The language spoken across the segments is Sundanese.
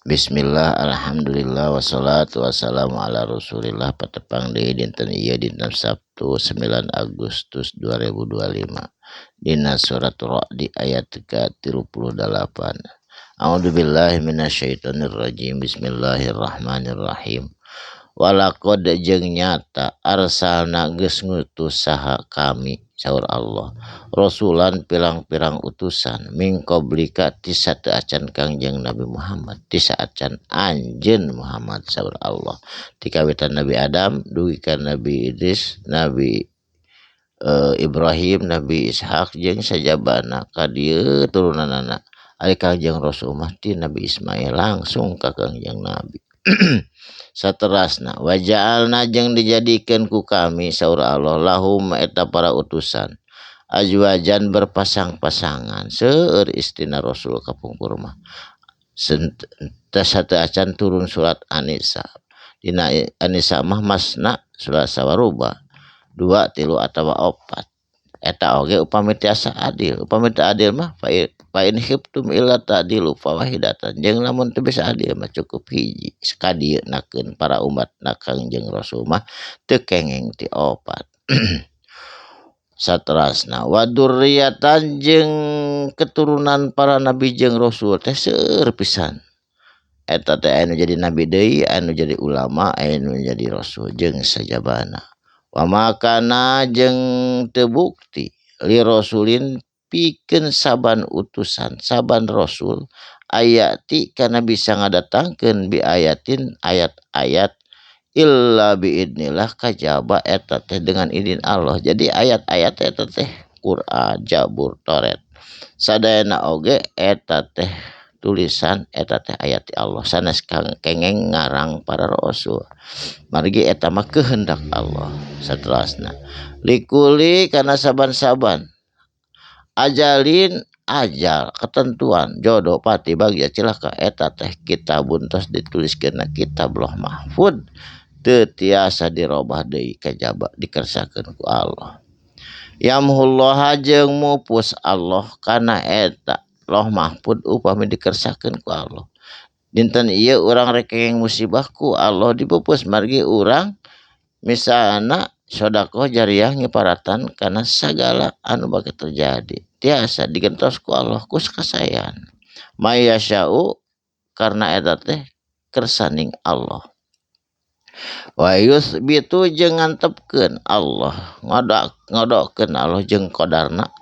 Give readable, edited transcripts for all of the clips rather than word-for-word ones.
Bismillah, alhamdulillah, wassalatu wassalamu ala rasulillah. Patepang deui dinten ieu, dinten Sabtu 9 Agustus 2025, dina surat Ra'd ayat ke-38. A'udzubillahi minasyaitonirrajim. Bismillahirrahmanirrahim. Walaqad jeung nyata arsalna geus ngutus saha kami, saur Allah, rasulan pirang-pirang utusan, min qablika ti sateuacan Kangjeng Nabi Muhammad, ti saacan anjeun Muhammad, saur Allah. Ti kawitan Nabi Adam dugi ka Nabi Idris, Nabi Ibrahim, Nabi Ishak jeung sajabana ka dieu turunanana. Ari Kangjeng Rasul mah ti Nabi Ismail langsung ka Kangjeng Nabi. Saterasna waja'alna jeung dijadikeun ku kami, saur Allah, lahum eta para utusan azwajan berpasang-pasangan. Seueur istina Rasul kapungkur mah sateuacan turun surat An-Nisa. Dina An-Nisa mah masna sulasa waruba, dua, tilu atawa opat. Eta oge upami tiasa adil. Upami teu adil mah fa in khiftum illa ta'dilu fawahidatan, jeung lamun teu bisa adil mah cukup hiji. Sakadieunakeun para umat na Kangjeng Rasul mah teu kengeng ti opat. Saterasna wa dzurriatan jeung keturunan para nabi jeung rasul teh seueur pisan. Eta teh anu jadi nabi deui, anu jadi ulama, anu jadi rasul jeung sajabana. Wa makana jeung teu bukti li rasulin pikeun saban utusan, saban rasul, ayati kana bisa ngadatangkeun bi ayatin ayat-ayat illa biidnillah kajaba eta teh dengan izin Allah. Jadi ayat-ayat eta teh Quran, Jabur, Taurat sadayana oge eta teh tulisan eta teh ayat Allah, sanes kang kengeng ngarang para rasul, margi eta mah kehendak Allah. Saterasna likuli kana saban-saban ajalin ajal ketentuan jodoh pati bagja cilaka eta teh kitabun tos dituliskeun na kitab Loh Mahfud, teu tiasa dirobah deui kajaba dikersakeun ku Allah. Yamhullaha jeung mupus Allah kana eta Loh Mahfud upami dikersakeun ku Allah. Dinten ieu urang rek kengeng musibah, ku Allah dipupus, margi urang misalna sodakoh jariah ngiparatan kana sagala anu bakal terjadi tiasa digentos ku Allah ku kasayan mayasya'u karena eta teh kersaning Allah. Wa yutsbitu jeung ngantepkeun Allah, ngodok ngodokeun Allah jeung qadarna.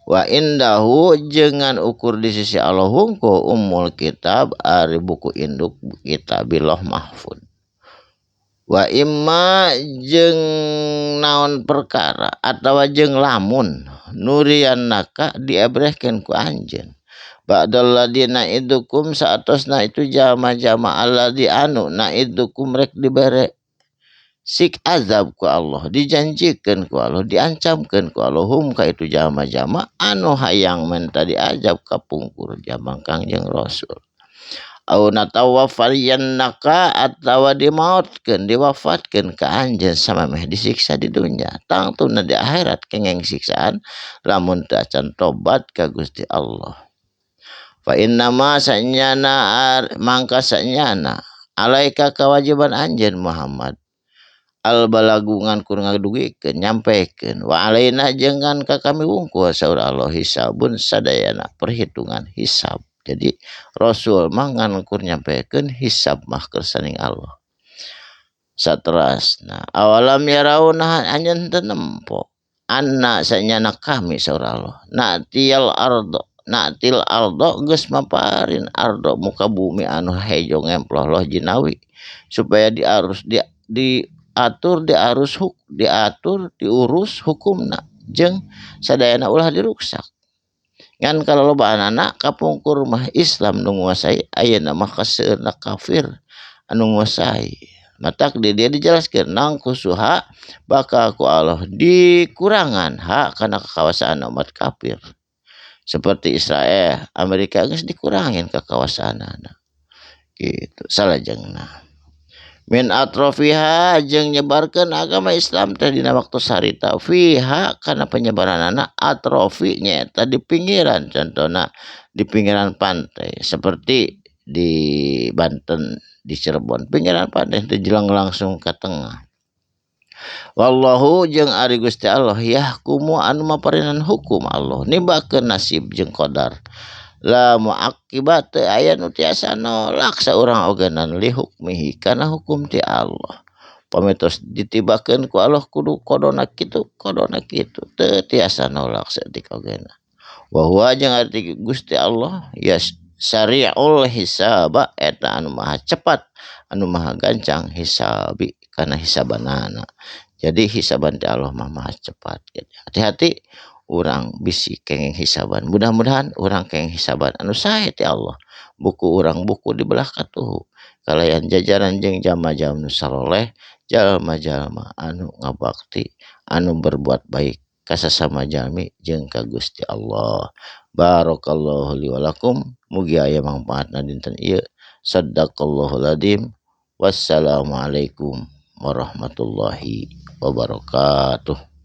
Wa indahu jangan ukur di sisi Allah hungkul ummul kitab ari buku induk kitabillah mahfud. Wa imma jeung naon perkara atawa jeung lamun nuriannaka diebrehkeun ku anjeun ba'dal ladina idukum saatosna itu jama-jama alladzi anu naidukum rek dibere sik azab ku Allah, dijanjikeun ku Allah, diancamkeun ku Allah hum ka itu jama-jama anu hayang menta diazab kapungkur jamang Kangjeng Rasul. Au natawaffayannaka atawa dimautkeun, diwafatkeun ka anjeun samemeh disiksa di dunya, tangtuna di akhirat kengeng siksaan lamun teu acan tobat ka Gusti Allah. Fa innama sanyana mangka sanyana alaika kewajiban anjeun Muhammad al balagungan kur ngadugikeun nyampaikeun, wa alaina jeung ka kami wungkul, saur Allah, hisabun sadayana perhitungan hisab. Jadi Rasul mah ngan kur nyampaikeun, hisab mah kersaning Allah. Saterasna awalam yarauna anjeun teu nempo anna sanyana kami, saur Allah, na'til ardo, na'til ardo geus maparin ardo muka bumi anu hejo ngemploh loh jinawi supaya diarus di diatur diarus huk diatur diurus hukumna jeung sadayana ulah diruksak. Ngan kalolobaanana kapungkur mah Islam nu nguasai, ayeuna mah kaseueurna kafir anu nguasai. Matak di dieu dijelaskeun nangkusuha bakal ku Allah dikurangan hak kana kekawasaan umat kafir seperti Israel, Amerika geus dikurangin kekawasaanana gitu. Salajengna min atrofiha jeung nyebarkeun agama Islam teh dina waktu sarita fiha kana penyebaranana atrofi nyaeta di pinggiran, contohna di pinggiran pantai seperti di Banten di Cirebon pinggiran pantai teu jelang langsung ka tengah. Wallahu jeung ari Gusti Allah yahkumu anu maparinan hukum Allah nibakeun nasib jeung qadar la muaqibat teu aya nu tiasa nolak saurang ogenan li hukmihi kana hukum ti Allah. Pamitos ditibakeun ku Allah kudu kodona kitu kodona kitu teu tiasa nolak saeutik ogena. Wa huwa jeung ari Gusti Allah ya sari'ul hisaba eta anu maha cepat anu maha gancang hisabi kana hisabanana. Jadi hisaban ti Allah mah maha cepat. Hati-hati urang bisi kenging hisaban. Mudah-mudahan urang kenging hisaban anu sae ti Allah. Buku urang buku dibelah katuhu. Kalayan jajaran jeung jalma-jalma nu saloleh, jalma-jalma anu ngabakti, anu berbuat baik ka sasama jalmi jeung ka Gusti Allah. Barakallahu li wa lakum. Mugi aya mangpaatna dinten ieu. Sadaqallahul adzim. Wassalamualaikum warahmatullahi wabarakatuh.